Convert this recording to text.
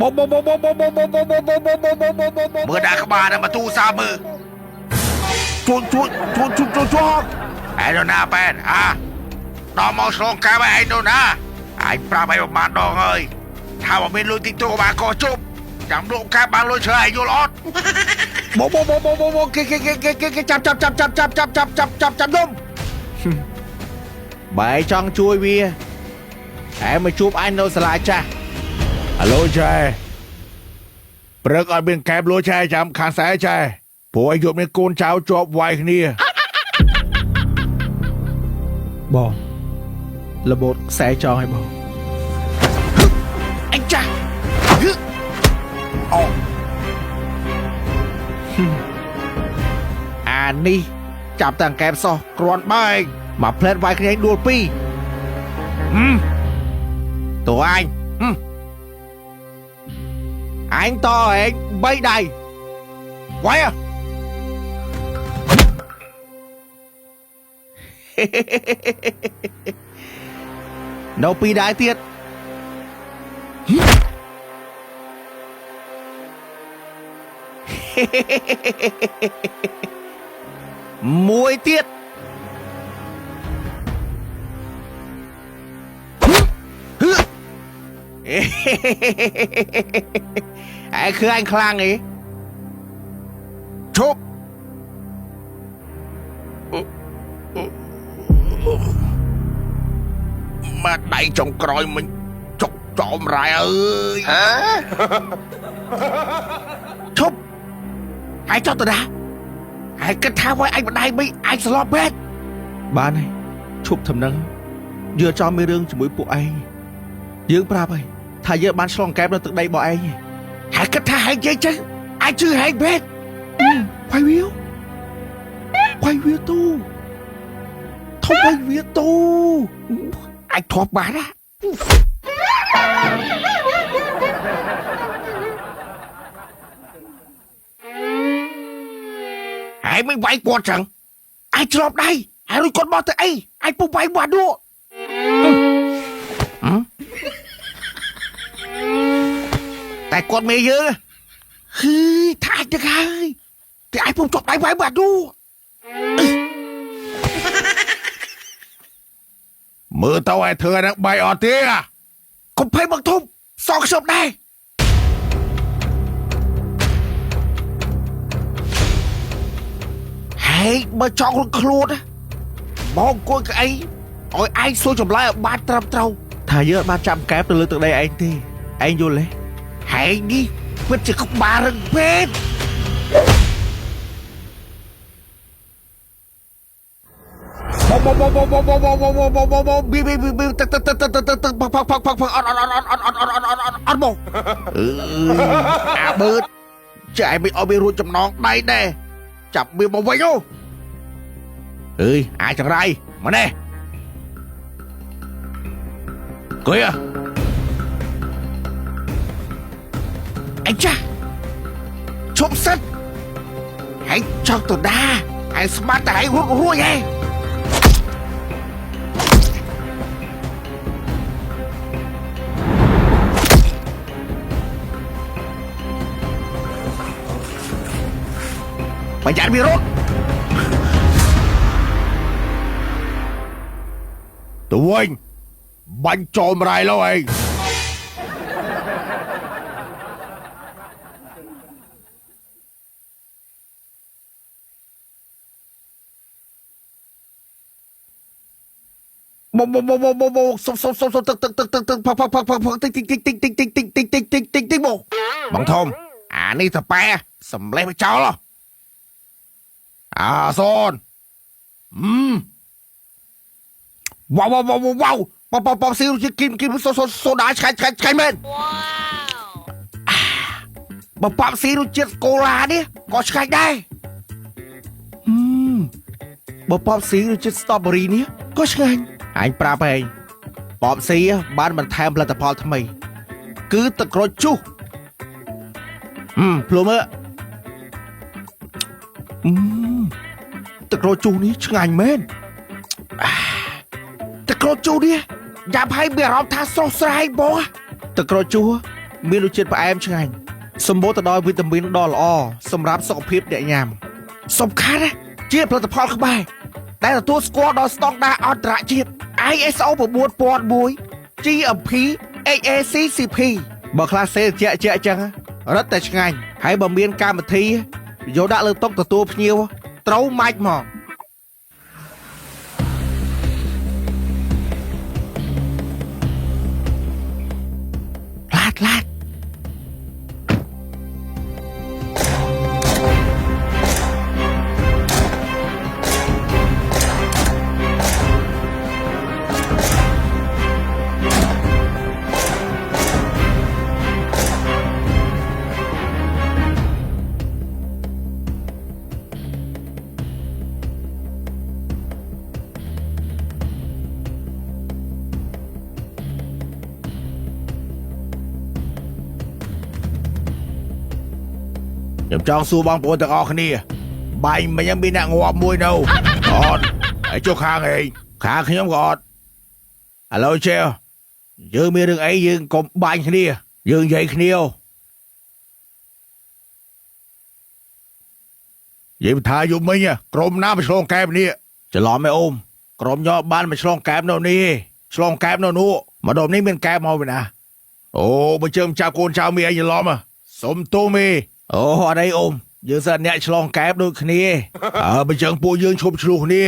បងបងបងបងបងបងបងបងបងបងបងបងបងបង មើលដាក់ក្បាលដល់មកទូសាមើល ជួយជួយជួយជួយជួយជួយ ឯងនៅណាប៉ែនអាដល់មកឆ្លងកែបឯងនៅណាឯងប្រាប់ឯងប្រហែលដងហើយថាបើមានលុយតិចតួក៏បានកជប់ចាំលក់កែបបានលុយច្រើនឯងយល់អត់ បងបងបងបងបងគេគេគេគេគេចាប់ចាប់ចាប់ចាប់ចាប់ចាប់ចាប់ចាប់ចាប់ចាប់នំបែចង់ជួយវាឯងមកជួបអញនៅសាលាចាស់ អាឡូចែព្រឹកអត់មានកែបលួចែចាំខាងខ្សែចែព្រោះឯងយប់មានកូនចៅជាប់វាយគ្នា បងរបូតខ្សែចងឲ្យបងអញចាស់អូអានេះចាប់តាំងកែបសោះគ្រាន់បែកមកផ្លែតវាយគ្នាដួលពីរតួអញអញតឯងបីដៃ វាយ នៅពីរដៃទៀតមួយទៀតឯងគឺអញខ្លាំងអី ឈប់មកដៃចុងក្រោយមិញចុកចោមរ៉ែអើយ ហ៎ ឈប់ឯងចុះទៅណាឯងគិតថាវាយឯងម្ដាយមិនឯងស្លាប់ពេកបានហើយឈប់ធ្វើនឹងយើងចង់មានរឿងជាមួយពួកឯងយើងប្រាប់ហើយថាយើងបានឆ្លងកែបនៅទឹកដីរបស់ឯង ហើយគិតថាហែងនិយាយចឹងឯងជឿហែងពេក វាយវាវាយវាទូធំវាយវាទូ ឯងធាប់បានណាហែងមិនវាយគាត់ចឹង ឯងឆ្លប់ដៃឯងរួចគាត់មកទៅអីឯងពុំវាយបាត់នោះ តែគាត់មេយើង ហឺថាអាចទៅហើយតែឯងពុំជាប់ដៃវាយបាត់នោះ មើលទៅឯងធ្វើអាហ្នឹងបាយអត់ទេ កុំភ័យមកធំសងខ្ញុំដែរហើយបើចង់រត់ខ្លួនណាមកអង្គុយកៅអីឲ្យឯងសួរចម្លើយឲ្យបានត្រឹមត្រូវថាយើងអត់បានចាំកែបទៅលើទឹកដីឯងទេឯងយល់ទេ ហែងនេះពិតជាក្បាលរឹងពេក បងបងបងបងបងបងបងបងបងបងបងប៊ីប៊ីប៊ីប៊ីទឹកទឹកទឹកទឹកទឹកទឹកផឹកផឹកផឹកផឹកអត់អត់អត់អត់អត់អត់អត់អត់អត់អត់បង អឺអាបឺតចែមិនឲ្យវារួចចំណងដៃដែរចាប់វាមកវិញអូអើយអាចចង្រៃមកនេះគួយ អញចាស់ឈប់សិនហើយចង់ទៅដាហើយស្មាតតែហើយរត់រួចហេប្រយ័ត្នវារត់ ទៅវិញបាញ់ចោមរៃលោឯង បងបងបងបងបងសុំសុំសុំសុំទឹកទឹកទឹកទឹកទឹកផឹកផឹកផឹកផឹកផឹកតិចតិចតិចតិចតិចតិចតិចតិចតិចតិចតិចបង បងធំអានេះតប៉ែសំលេះไปចោលអាសូនអឺ វ៉ាវ៉ាវ៉ាវ៉ាវប៉ប៉ប៉ស៊ីគីមគីមសូសូសូដាឆ្ងាញ់ឆ្ងាញ់ឆ្ងាញ់មែនបើប៉ស៊ីរសជាតិកូឡានេះក៏ឆ្ងាញ់ដែរបើប៉ស៊ីរសជាតិស្ទ្រូប៊េរីនេះក៏ឆ្ងាញ់អញប្រាប់ឯងប៉ស៊ីបានបន្ថែមផលិតផលថ្មីគឺទឹកក្រូចជុះភ្លុំមើលទឹកក្រូចជុះនេះឆ្ងាញ់មែនទឹកក្រូចជូរនេះយ៉ាប់ឲ្យមានអារម្មណ៍ថាស្រស់ស្រាយបងទឹកក្រូចជូរ មានរសជាតិផ្អែមឆ្ងាញ់សម្បូរទៅដោយវីតាមីនដ៏ល្អសម្រាប់សុខភាពអ្នកញ៉ាំសំខាន់ណាស់ជាផលិតផលខ្មែរដែលទទួលស្គាល់ដោយស្តង់ដារអន្តរជាតិ ISO 9001 GMP HACCP បើខ្លះសេជាក់ជាក់ចឹងរត់តែឆ្ងាញ់ហើយបើមានកម្មវិធីយកដាក់លើតុទទួលភ្ញៀវត្រូវម៉ាច់ហ្មងឡាតឡាត ខ្ញុំចង់សួរបងប្អូនទាំងអស់គ្នាបាញ់មិញមានអ្នកងាប់មួយនៅអត់ហើយចុះខាងឯងខាងខ្ញុំក៏អត់ឥឡូវចេះយើងមានរឿងអីយើងកុំបាញ់គ្នាយើងនិយាយគ្នានិយាយថាយប់មិញក្រុមណាមកឆ្លងកែបនេះច្រឡំឯអូមក្រុមយកបានមកឆ្លងកែបនៅនេះឆ្លងកែបនៅនោះម្ដុំនេះមានកែបមកពីណាអូបើជើមចាប់កូនចៅមីអីច្រឡំសុំទោសមីអូអត់អីអូមយើងសិតអ្នកឆ្លងកែបដូចគ្នាអើបើចឹងពួកយើងឈប់ឆ្លោះគ្នា